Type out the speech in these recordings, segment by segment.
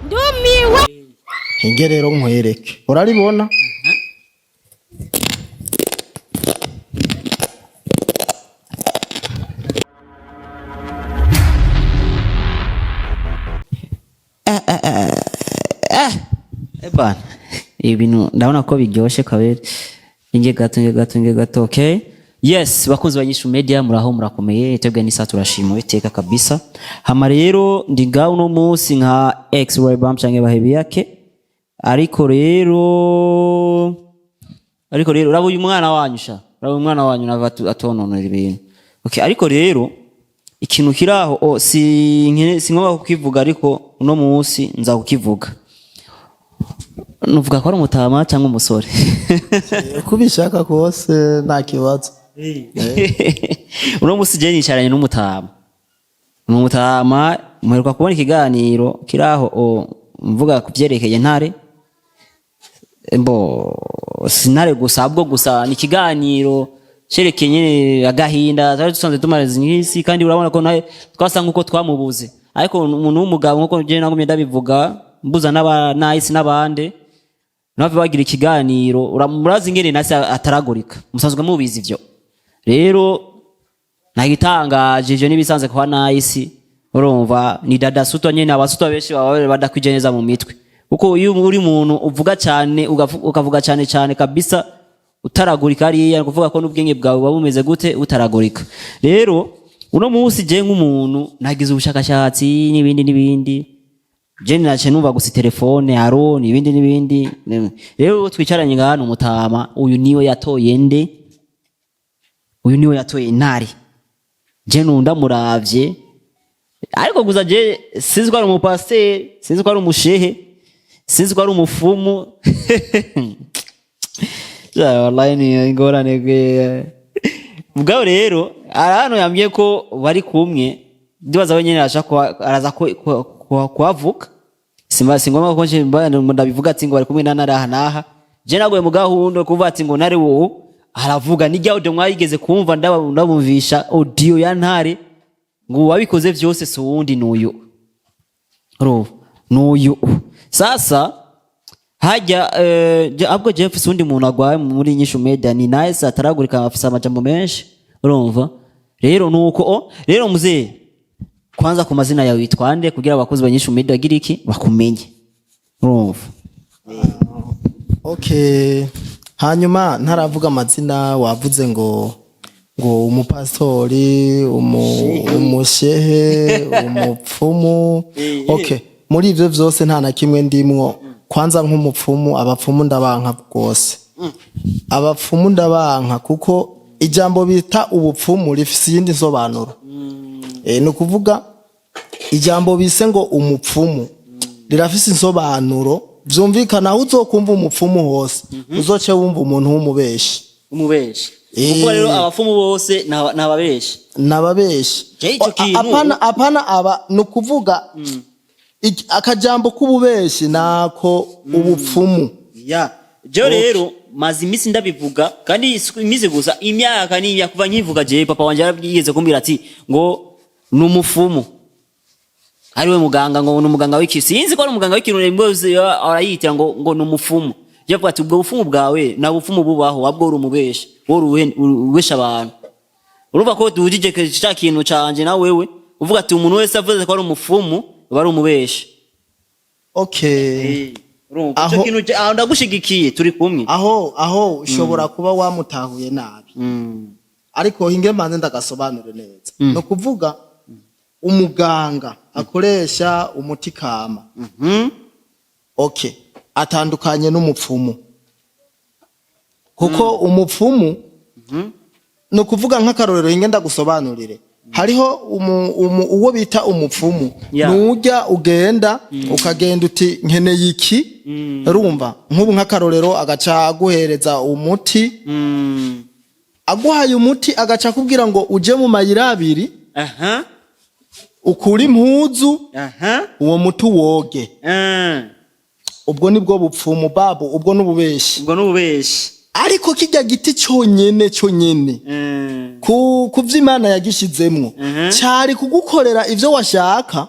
Ndumiwe. Hinge rero nkwereke, uraribona? Bana, ibi bintu ndabona ko biryoshye kabere. Inge gato, inge gato, inge gato. Okay, yes, bakunzi ba Nyishu Media, muraho, murakomeye? Twebwe nisa turashima Uwiteka kabisa. Hama rero ndi ngaho uno munsi nka ex Roy Bam canke bahebi yake, ariko rero uraba uyu mwana wanyu sha, uraba uyu mwana wanyu nava atononera ibintu. Okay, ariko rero ikintu kiraho, oh, si si ngombwa kukivuga, ariko uno munsi nza kukivuga. Nuvuga ko ari umutama cyangwa umusore? Uko ubishaka kose, nta kibazo. Uno munsi je nicaranye n'umutama, ni umutama muheruka kubona ikiganiro kiraho, mvuga ku vyerekeye Ntare. Mbo si Ntare gusa, ahubwo gusa ni ikiganiro cerekeye nyene agahinda twari dusanzwe tumaze iminsi, kandi urabona ko nawe twasa nkuko twamubuze. Ariko umuntu w'umugabo, nkuko je nagumye ndabivuga, mbuza n'aba nahisi n'abande nave bagira ikiganiro, murazi ingene nasi ataragurika, musanzwe mubizi ivyo. Rero ntagitangaje, ivyo nibisanzwe kwa nahisi. Urumva ni dada sutwa nyene, abasutwa benshi baba badakwije neza mu mitwe, kuko iyo uri umuntu uvuga cyane, ukavuga cyane cyane kabisa utaragurika hariya, ni ukuvuga ko n'ubwenge bwawe buba bumeze gute? Utaragurika. Rero uno munsi je nk'umuntu nagize ubushakashatsi n'ibindi n'ibindi, je nace numva gusa telefone aro n'ibindi n'ibindi. Rero uwo twicaranye ngaha ni umutama, uyu niwe yatoye nde? Uyu niwe yatoye Intare. Je nunda muravye, ariko gusa je sinzi ko ari umupasiteri, sinzi ko ari umushehe, sinzi ko ari umufumu. Ja, wallahi ni ingorane gwe. Mugabo rero hari hano yambwiye ko bari kumwe, ndibaza we nyene araza araza kuhavuga. Simba singomba ko nje ndabivuga ati ngo bari kumwe na Ntare aha n'aha. Je naguye mu gahunda kuvuga ati ngo Ntare wowe aravuga nijya audio mwayigeze kumva, ndabumvisha audio ya Ntare ngo uwabikoze vyose si uwundi nuyu. Urumva nuyu sasa hajya ahubwo je mfise uwundi muntu agwaye muri Nyishu Media, ni nice ataragurika, afise amajambo menshi. Urumva rero nuko rero muzee, kwanza ku mazina yawe witwa nde, kugira abakozi ba Nyishu Media bagira iki, bakumenye? Urumva. Okay, hanyuma ntaravuga amazina, wavuze ngo umupastori, umushehe, umupfumu. Okay, muri ivyo vyose nta na kimwe ndimwo. Kwanza nk'umupfumu, abapfumu ndabanka rwose, abapfumu ndabanka, kuko ijambo bita ubupfumu rifise iyindi nsobanuro. Ni ukuvuga ijambo bise ngo umupfumu rirafise insobanuro vyumvikana. Aho uzokumva umupfumu hose, uzoce wumva umuntu w'umubeshi. Umubeshi. Kuko rero abapfumu bose n'ababeshi. N'ababeshi. Je, ico kintu- Apana, apana, aba ni ukuvuga akajambo k'ububeshi nako ubupfumu. Ya, je rero maze iminsi ndabivuga, kandi si iminsi gusa, imyaka n'imyaka kuva nkivuga. Je papa wanje yarabwigeze kumbwira ati ngo ni umufumu ariwe muganga, ngo ni umuganga w'iki, sinzi ko ari umuganga w'ikintu mbose arayitira ngo ni umufumu. Je avuga ati ubwo bufumu bwawe nta bufumu bubaho, ahubwo uri umubeshi, wowe ubesha abantu. Urumva ko duhujije ca kintu canje na wewe, uvuga ati umuntu wese avuze ko ari umufumu aba ari umubeshi. Okay. Urumva ico kintu aho ndagushigikiye, turi kumwe. Aho ushobora kuba wamutahuye nabi, ariko hinge mbanze ndagasobanure neza. Ni ukuvuga umuganga akoresha umuti kama, okay, atandukanye n'umupfumu, kuko umupfumu, ni ukuvuga nk'akarorero, hinge ndagusobanurire, hariho uwo bita umupfumu. Nujya ugenda, ukagenda uti nkeneye iki, urumva nk'ubu nk'akarorero, agaca aguhereza umuti. Aguhaye umuti, agaca akubwira ngo uje mu mayira abiri, ukure impuzu, uwo muti uwoge. Ubwo nibwo bupfumu babu, ubwo n'ububeshi. Ubwo n'ububeshi. Ariko kijya giti cyonyene cyonyene, ku vy'Imana yagishizemwo, cari kugukorera ivyo washaka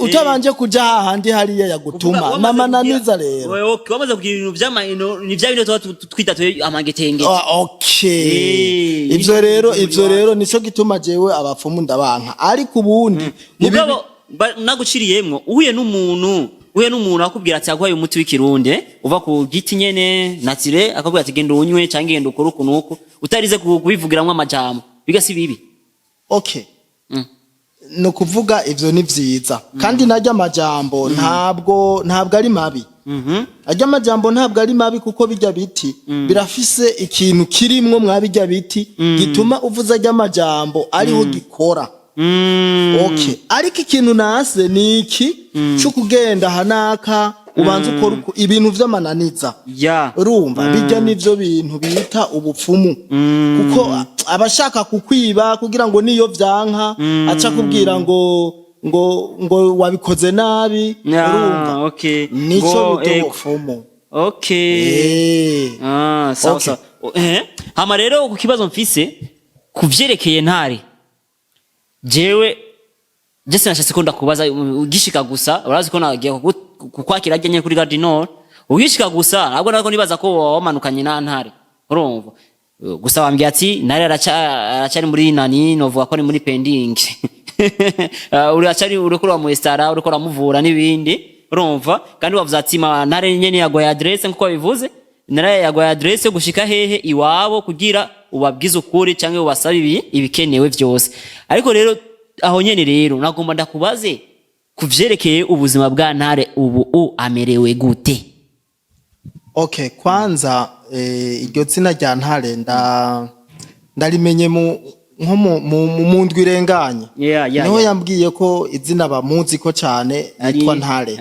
utabanje kuja hahandi hariya yagutuma n'amananiza rero. Wamaze kugira ibintu vy'ama ni vya bintu tuba twita twe amagetenge. Ah, okay. Ivyo rero, ivyo rero nico gituma jewe abapfumu ndabanka, ariko ubundi Mugabo naguciriyemwo, uhuye n'umuntu akubwira ati aguhaye umuti w'ikirundi, uva ku giti nyene natire, akakubwira ati genda unywe canke genda ukore uku nuku, utarize kubivugiramwo amajambo, biga si bibi? Okay, ni ukuvuga ivyo ni vyiza, kandi naryo amajambo ntabwo ari mabi. Arya amajambo ntabwo ari mabi, kuko bijya biti birafise ikintu kirimwo mwa bijya biti gituma uvuza arya amajambo ariho gikora. Okay, ariko ikintu nase ni iki cyo kugenda hanaka ubanza ukora ibintu vy'amananiza. Urumva, bijya nivyo bintu bita ubupfumu, kuko abashaka kukwiba kugira ngo niyo vyanka aca kubwira ngo wabikoze nabi. Urumva, nico bita ubupfumu. Ah, sawa. Okay. Sawa. Hama rero ku kibazo mfise kuvyerekeye Ntare, jewe jese nashatse ko ndakubaza ugishika gusa, urazi ko nagiye kukwakira ajya nyene kuri Gare du Nord, ugishika gusa ntabwo nako nibaza ko wamanukanye na Ntare. Urumva, gusa wambwiye ati Ntare aracari muri nani, novuga ko ari muri pending. Uracari uriko uramuestara, uriko uramuvura n'ibindi. Urumva, kandi wavuze ati ma Ntare nyene yagoye adresse, nkuko wabivuze, Ntare yagoye adresse gushika hehe iwabo kugira ubabwize ukuri canke ubasabe ibikenewe vyose. Ariko rero aho nyene rero nagomba ndakubaze kuvyerekeye ubuzima bwa Ntare, ubu amerewe gute? Okay, kwanza iryo zina rya Ntare ndarimenye mu nko mu ndwi irenganye. Niho yambwiye ko izina bamuzi ko cyane yitwa Ntare.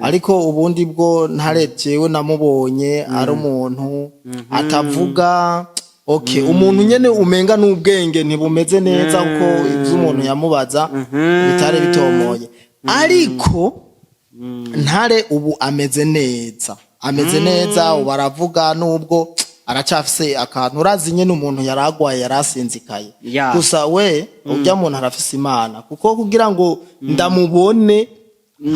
Ariko ubundi bwo Ntare jewe namubonye ari umuntu atavuga. Okay, umuntu nyene umenga n'ubwenge ntibumeze neza, kuko ivyo umuntu yamubaza bitari bitomoye. Ariko Ntare ubu ameze neza, ameze neza ubu, aravuga, nubwo aracafise akantu. Urazi nyene umuntu yaragwaye, yarasinzikaye. Gusa we urya muntu arafise Imana, kuko kugira ngo ndamubone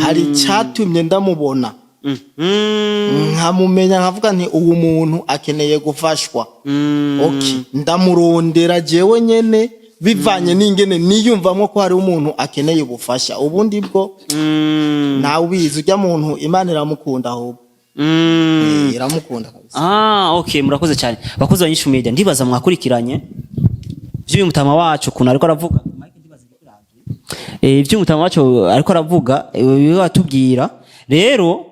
hari icyatumye ndamubona, nkamumenya, nkavuga nti ubu muntu akeneye gufashwa. Okay, ndamurondera jewe nyene bivanye n'ingene niyumvamo ko hari umuntu akeneye ubufasha. Ubundi bwo ntawe ubizi, ujya muntu Imana iramukunda ahubwo. Iramukunda kabisa. Ah, okay, murakoze cyane. Bakozi ba Nyishu Media, ndibaza mwakurikiranye vy'uyu mutama wacu ukuntu ariko aravuga. Ivy'uyu mutama wacu ariko aravuga, batubwira rero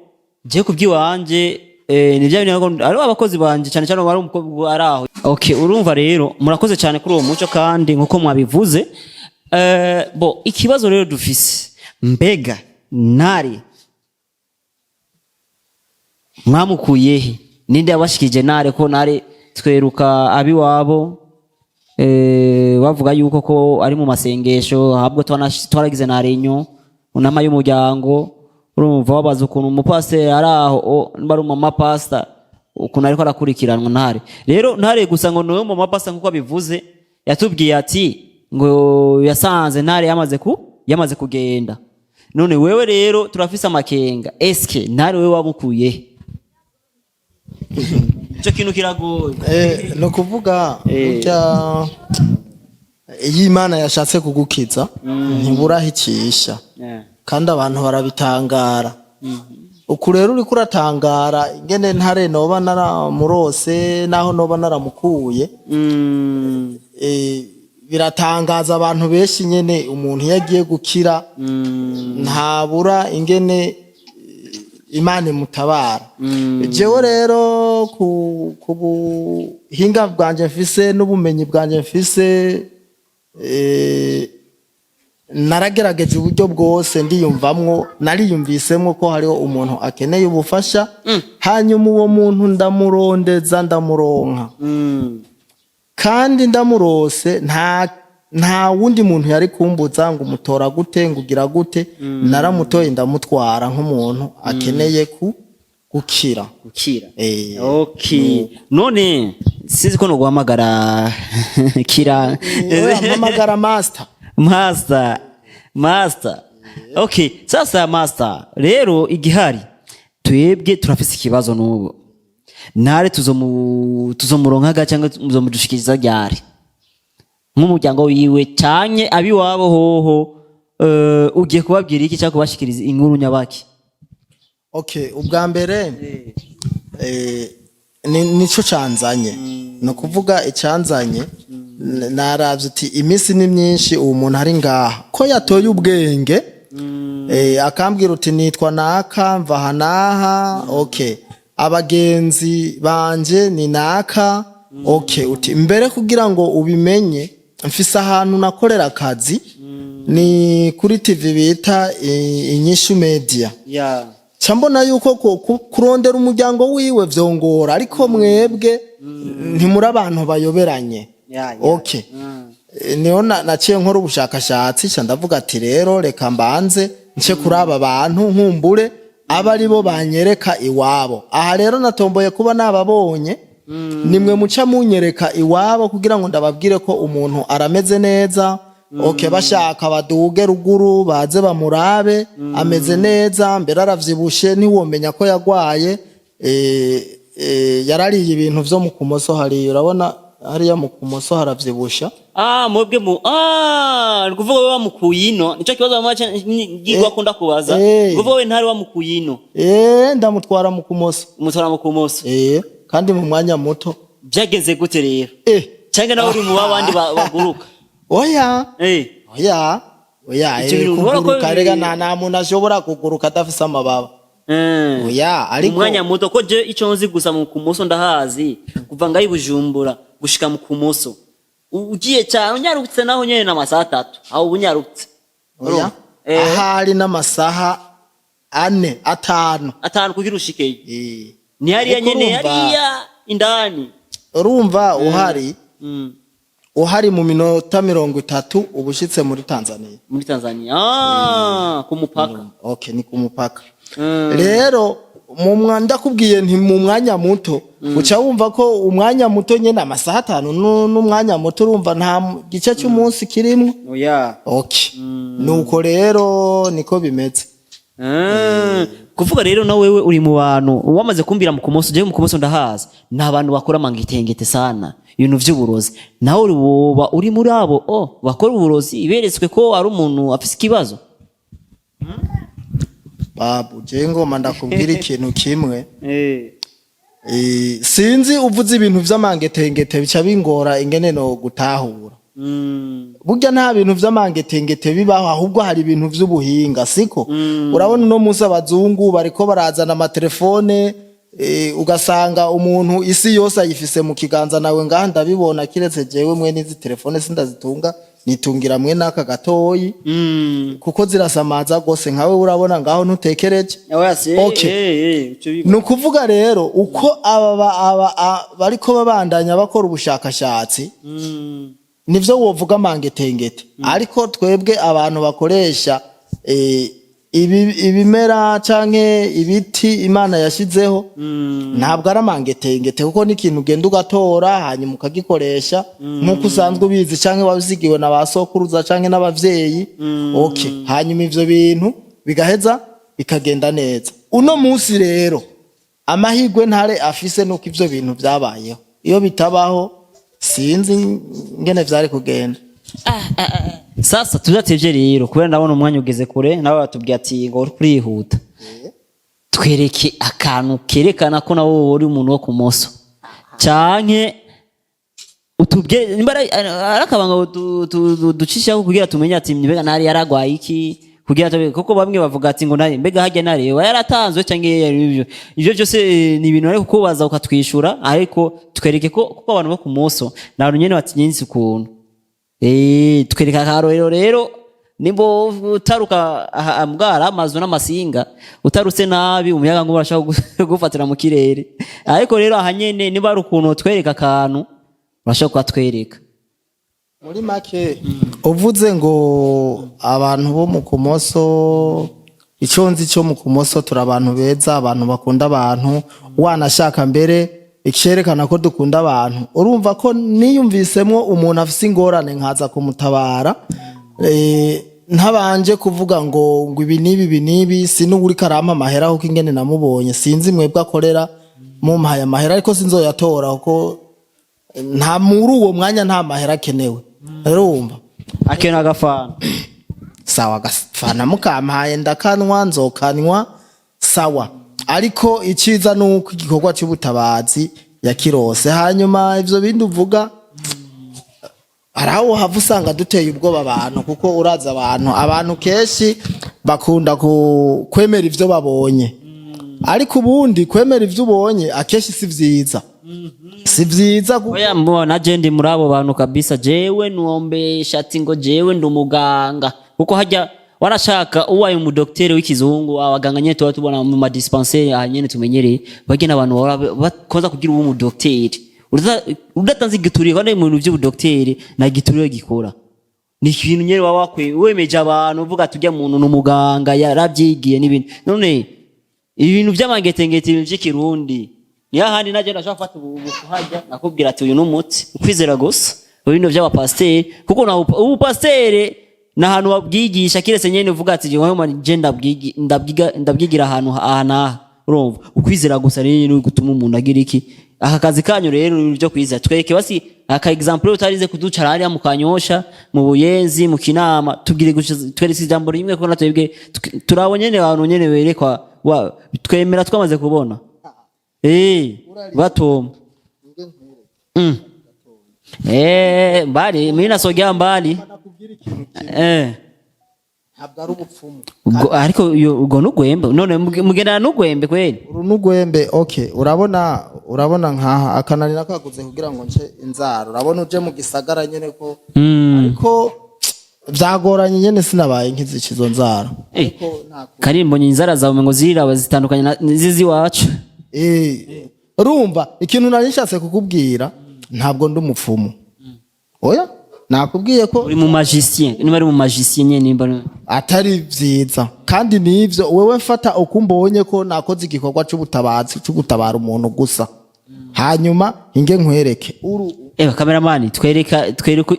je kubyiwanje, ni bya bintu ari abakozi banje cyane cyane bari umukobwa ari aho. Okay, urumva rero murakoze cyane kuri uwo muco, kandi nkuko mwabivuze, bo ikibazo rero dufise, mbega Ntare mwamukuye he? Ninde yabashikije Ntare? Ko Ntare tweruka abiwabo, bavuga yuko ko ari mu masengesho, ahubwo twaragize na renyo unama y'umuryango. Urumva, wabaza ukuntu umupasiteri ari aho, niba ari umumama pastor, ukuntu ariko arakurikiranwa Ntare. Rero Ntare gusa ngo niwe mama pastor, nkuko abivuze, yatubwiye ati ngo yasanze Ntare yamaze kugenda. None wewe rero turafise amakenga, eske Ntare wewe wamukuye he? Ico kintu kiragoye. Ni ukuvuga burya iyo Imana yashatse kugukiza ntiburahicisha, kandi abantu barabitangara. Uku rero uriko uratangara ingene Ntare noba naramurose naho noba naramukuye, biratangaza abantu benshi nyene. Umuntu iyo agiye gukira ntabura ingene Imana imutabara. Jewe rero ku buhinga bwanje mfise n'ubumenyi bwanje mfise, naragerageje uburyo bwose, ndiyumvamwo, nariyumvisemwo ko hariho umuntu akeneye ubufasha. Hanyuma uwo muntu ndamurondeza, ndamuronka. Kandi ndamurose, nta wundi muntu yari kumbuza ngo umutora gute, ngo ugira gute. Naramutoye, ndamutwara nk'umuntu akeneye ku Gukira. Gukira. Eh. Okay, none sinzi ko noguhamagara Kira. Oya, mpamagara master. Master, master. Okay, sasa master, rero igihari twebwe turafise ikibazo n'ubu. Ntare tuzomuronkaga cyangwa tuzomudushikiriza ryari nk'umuryango wiwe canke abiwabo hoho? Ugiye kubabwira iki cyangwa kubashikiriza inkuru nyabaki? Okay, ubwa mbere nico canzanye, ni ukuvuga icanzanye, naravye uti iminsi ni myinshi uwo muntu ari ngaha, ko yatoye ubwenge, akambwira uti nitwa naka, mva aha n'aha, okay, abagenzi banje ni naka. Okay, uti mbere kugira ngo ubimenye, mfise ahantu nakorera akazi, ni kuri TV bita Inyishu Media. Ca mbona yuko kurondera umuryango wiwe vyongora, ariko mwebwe ntimuri abantu bayoberanye. Okay. Niho naciye nkora ubushakashatsi, ca ndavuga ati rero reka mbanze nce kuri aba bantu, nkumbure aba ari bo banyereka iwabo. Aha rero natomboye kuba nababonye, nimwe muca munyereka iwabo kugira ngo ndababwire ko umuntu arameze neza. Okay, bashaka baduge ruguru baze bamurabe, ameze neza, mbere aravyibushe, ntiwomenya ko yagwaye. Yarariye ibintu vyo mu kumoso hariya, urabona hariya mu kumoso haravyibusha. Ah, mwebwe mu ni kuvuga wewe wamukuye ino, nico kibazo bamwe ngirwa akunda kubaza. Ni kuvuga wewe ntari wamukuye ino? Ndamutwara mu kumoso. Umutwara mu kumoso? Kandi mu mwanya muto. Byagenze gute rero? Cyangwa nawe uri mu babandi baguruka? Oya. Oya, oya. Ivyo bintu ubona ko Kuguruka rega, nta muntu ashobora kuguruka adafise amababa. Oya, ariko Umwanya muto, ko je ico nzi gusa mu kumoso ndahazi, kuva ngaho i Bujumbura gushika mu kumoso, ugiye cyane unyarutse naho nyene n'amasaha 3 aho ubunyarutse. Oya. Ahari n'amasaha 4, 5. 5 kugira ushikeyo? Ni hariya Ariko nyene, urumva- hariya indani. Urumva uhari mu minota 30 uba ushitse muri Tanzania. Muri Tanzania, ku mupaka. Okay, ni ku mupaka. Rero mu ndakubwiye nti mu mwanya muto, uca wumva ko umwanya muto nyene amasaha 5 n'umwanya muto, urumva nta gice cy'umunsi kirimwo. Oya. Okay, nuko rero niko bimeze. Kuvuga rero na wewe uri mu bantu wamaze kumbira mu kumoso, jewe mu kumoso ndahaza, ni abantu bakora amangetengete sana, ibintu vy'uburozi. Nawe uri woba uri muri abo bakora uburozi beretswe ko ari umuntu afise ikibazo? Babu, je ngoma ndakubwira ikintu kimwe. Sinzi, uvuze ibintu vy'amangetengete bica bingora ingene no gutahura. Burya nta bintu vy'amangetengete bibaho, ahubwo hari ibintu vy'ubuhinga, siko? Urabona uno munsi abazungu bariko barazana amatelefone, ugasanga umuntu isi yose ayifise mu kiganza. Nawe ngaha ndabibona, kiretse jewe mwe n'izi telefone sindazitunga, nitungira mwe n'aka gatoyi, kuko zirasamaza gose. Nkawe urabona ngaho ntutekereje. Oya se. Okay. Ni ukuvuga rero uko aba bariko babandanya bakora ubushakashatsi, nivyo wovuga amangetengete, ariko twebwe abantu bakoresha ibimera canke ibiti Imana yashizeho, ntabwo ari amangetengete, kuko n'ikintu ugenda ugatora hanyuma ukagikoresha nk'uko usanzwe ubizi canke wabisigiwe na ba sokuruza canke n'abavyeyi. Okay, hanyuma ivyo bintu bigaheza bikagenda neza. Uno munsi rero amahirwe Ntare afise nuko ivyo bintu vyabayeho. Iyo bitabaho sinzi ngene vyari kugenda. Sasa tudatevye rero, kubera ndabona umwanya ugeze kure, nawe batubwiye ati ngo uri kurihuta, twereke akantu kerekana ko nawe uri umuntu wo kumoso, canke utubwire nimba ari akabanga ducishaho kugira tumenye ati mbega ntari yaragwaye iki, kugira tube, kuko bamwe bavuga ati ngo nari mbega harya nari we yaratanzwe canke yari ivyo byose. Ni ibintu ariko kubaza ukatwishura, ariko twereke ko, kuko abantu bo kumoso ni abantu nyene batinyitse ukuntu. Twereka akarorero rero, nimba utaruka mbwara amazu n'amasinga, utarutse nabi umuyaga ngo urashaka gufatira mu kirere. Ariko rero aha nyene niba ari ukuntu twereka akantu, urashobora kuhatwereka. Muri make uvuze ngo abantu bo mu kumoso. Icyo nzi cyo mu Kumoso, turi abantu beza, abantu bakunda abantu. Wanashaka mbere icerekana ko dukunda abantu, urumva ko niyumvisemwo umuntu afise ingorane nkaza kumutabara, ntabanje kuvuga ngo ibi n'ibi, ibi n'ibi. Sinuburi karampa amahera, kuko ingene namubonye sinzi mwebwe akorera mumpaye amahera, ariko sinzoyatora kuko nta muri uwo mwanya nta mahera akenewe. Rero wumva Akena agafana. Sawa, gafana mukampaye ndakanwa, nzokanywa, sawa. Ariko iciza nuko igikorwa cy'ubutabazi yakirose. Hanyuma ivyo bindi uvuga, hari aho hava usanga duteye ubwoba abantu, kuko uraza abantu kenshi bakunda kwemera ivyo babonye, ariko ubundi kwemera ivyo ubonye akenshi si vyiza, si vyiza Oya, mbona je ndi muri abo bantu kabisa. Jewe nuombesha ati ngo jewe ndi umuganga, kuko hajya warashaka uwaye umudokiteri w'ikizungu, abaganga nyene tuba tubona mu madispensaire aha nyene tumenyereye, bagena abantu bahora bakoza kugira uwo umudokiteri udatanze igiturire, kandi mu bintu vy'ubudokiteri nta giturire gikora. Ni ikintu nyene waba wemeje abantu, uvuga ati urya muntu ni umuganga, yaravyigiye n'ibindi. None ibintu vy'amangetengete, ibintu vy'ikirundi, niyo ahandi naje ndashobora gufata ubu kuhajya nakubwira ati uyu ni umuti, ukwizera gusa. Ibintu vy'abapasiteri, kuko na ubupasiteri ni ahantu babwigisha, kiretse nyene uvuga ati jewe je ndabwigira ahantu aha n'aha. Urumva, ukwizera gusa rero ni gutuma umuntu agira iki. Aka kazi kanyu rero ni ibyo kwizera. Twereke basi aka example utarize kuducara hariya mu Kanyosha, mu Buyenzi, mu Kinama. Tubwire gusa, twereke ijambo rimwe, ko natwebwe turabonye nyene abantu nyene berekwa twemera twamaze kubona batoma. Mbali mimi nasogea mbali. Ntabwo ari ubupfumu. Ubwo ariko ubwo n'ugwembe, none mugendana n'ugwembe kweli? Uru n'ugwembe. Okay, urabona nkaha akanani nakaguze kugira ngo nce inzara. Urabona uje mu gisagara nyene ko ariko vyagoranye nyene, sinabaye nkizica izo nzara. Ariko nta Kari mbonye inzara zawe ngo ziraba zitandukanye n'izizi iwacu. Urumva ikintu nari nshatse kukubwira, ntabwo ndi umupfumu, oya, nakubwiye ko Uri mu magicien, niba ari mu magicien nyene, nimba atari vyiza. Kandi nivyo wewe mfata uko umbonye ko nakoze igikorwa c'ubutabazi, co gutabara umuntu gusa. Hanyuma inge nkwereke uru. Ewa cameraman, twereka, twereka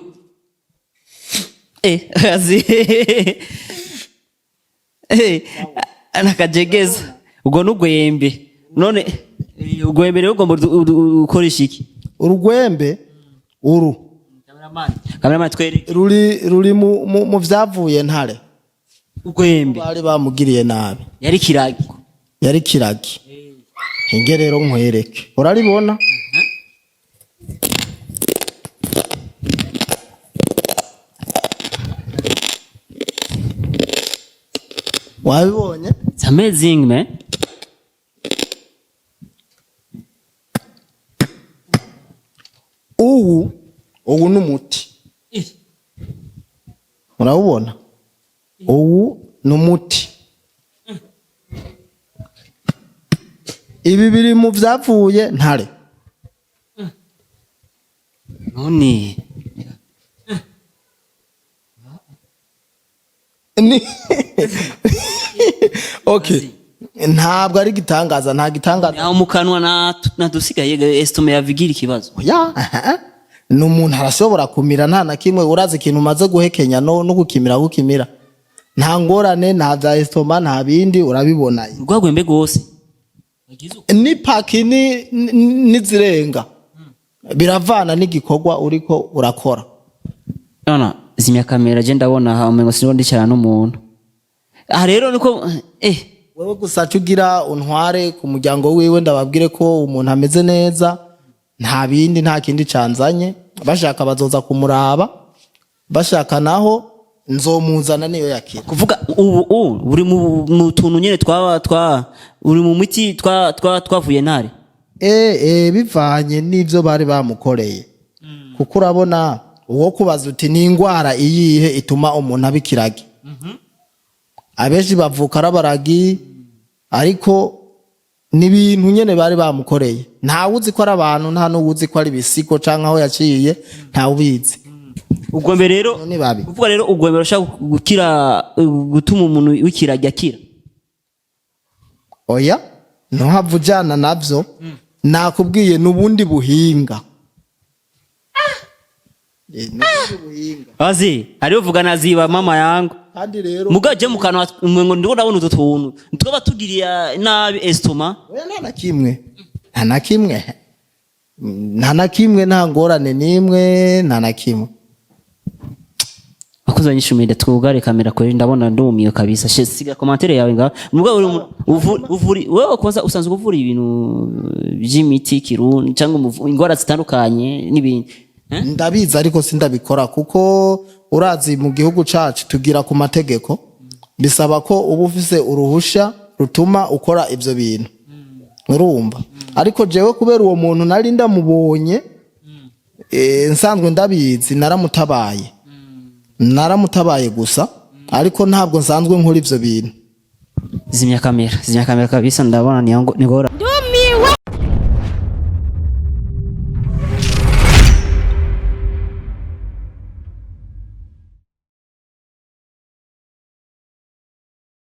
azi nakajegeza. Ubwo n'ugwembe. None ugwembe rero ugomba ukoresha iki? Urugwembe uru. Cameraman, twereke. Ruri mu vyavuye Ntare. Ugwembe. Bari bamugiriye nabi. Yari kiragi. Yari kiragi. Inge rero nkwereke, uraribona? Wabibonye? It's amazing, man. Ubu ni umuti, urawubona? Ubu ni umuti. Ibi biri mu vyavuye Ntare. None Okay, ntabwo ari gitangaza, nta gitangaza. Aho mu kanwa nadusigaye estomac yavigira ikibazo. Ya, ni umuntu arashobora kumira nta na kimwe. Urazi ikintu umaze guhekenya no gukimira, gukimira nta ngorane, nta bya estomac, nta bindi, urabibona. Rwagwembe rwose. Ni paki n'izirenga, biravana n'igikorwa uriko urakora. Nona zimya kamera, je ndabona aha umengo siniko ndicara n'umuntu aha. Rero niko Wewe gusa cyo ugira untware ku muryango wiwe, ndababwire ko umuntu ameze neza, nta bindi, nta kindi canzanye. Bashaka bazoza kumuraba, bashaka naho nzomuzana niyo yakira. Kuvuga ubu uri mu tuntu nyene twa twa uri mu miti twa twa twavuye Ntare. Bivanye n'ivyo bari bamukoreye, kuko urabona uwo kubaza uti ni ingwara iyihe ituma umuntu aba ikiragi, abenshi bavuka ari abaragi, ariko ni ibintu nyene bari bamukoreye. Ntawe uzi ko ari abantu, nta n'uwuzi ko ari ibisigo canke aho yaciye, ntawe ubizi. Ugwembe rero Ni babi. Kuvuga rero ugwembe rushaka gukira, gutuma umuntu w'ikiragi akira. Oya, ntuhava ujana navyo. Nakubwiye n'ubundi buhinga. N'ubundi buhinga. Azi hariho vuga naziba mama yangu. Kandi rero Muga je mu kanwa ngo ndiko ndabona utu tuntu twaba tugiriya nabi estomac. Oya, nta na kimwe, nta na kimwe, nta na kimwe, nta ngorane n'imwe, nta na kimwe. Akoze nyishumire, twugare kamera kweri, ndabona ndumiwe kabisa. She siga commentaire yawe nga muga uri uvuri wewe kwanza usanzwe uvura ibintu by'imiti kirundi cyangwa ingwara zitandukanye n'ibindi, eh? Ndabizi ariko sindabikora kuko urazi mu gihugu cacu tugira ku mategeko, bisaba ko uba ufise uruhusha rutuma ukora ivyo bintu, urumva? Ariko jewe kubera uwo muntu nari ndamubonye, nsanzwe ndabizi, naramutabaye, naramutabaye gusa, ariko ntabwo nsanzwe nkora ivyo bintu. Zimya kamera, zimya kamera kabisa, ndabona ni ngora. Ndi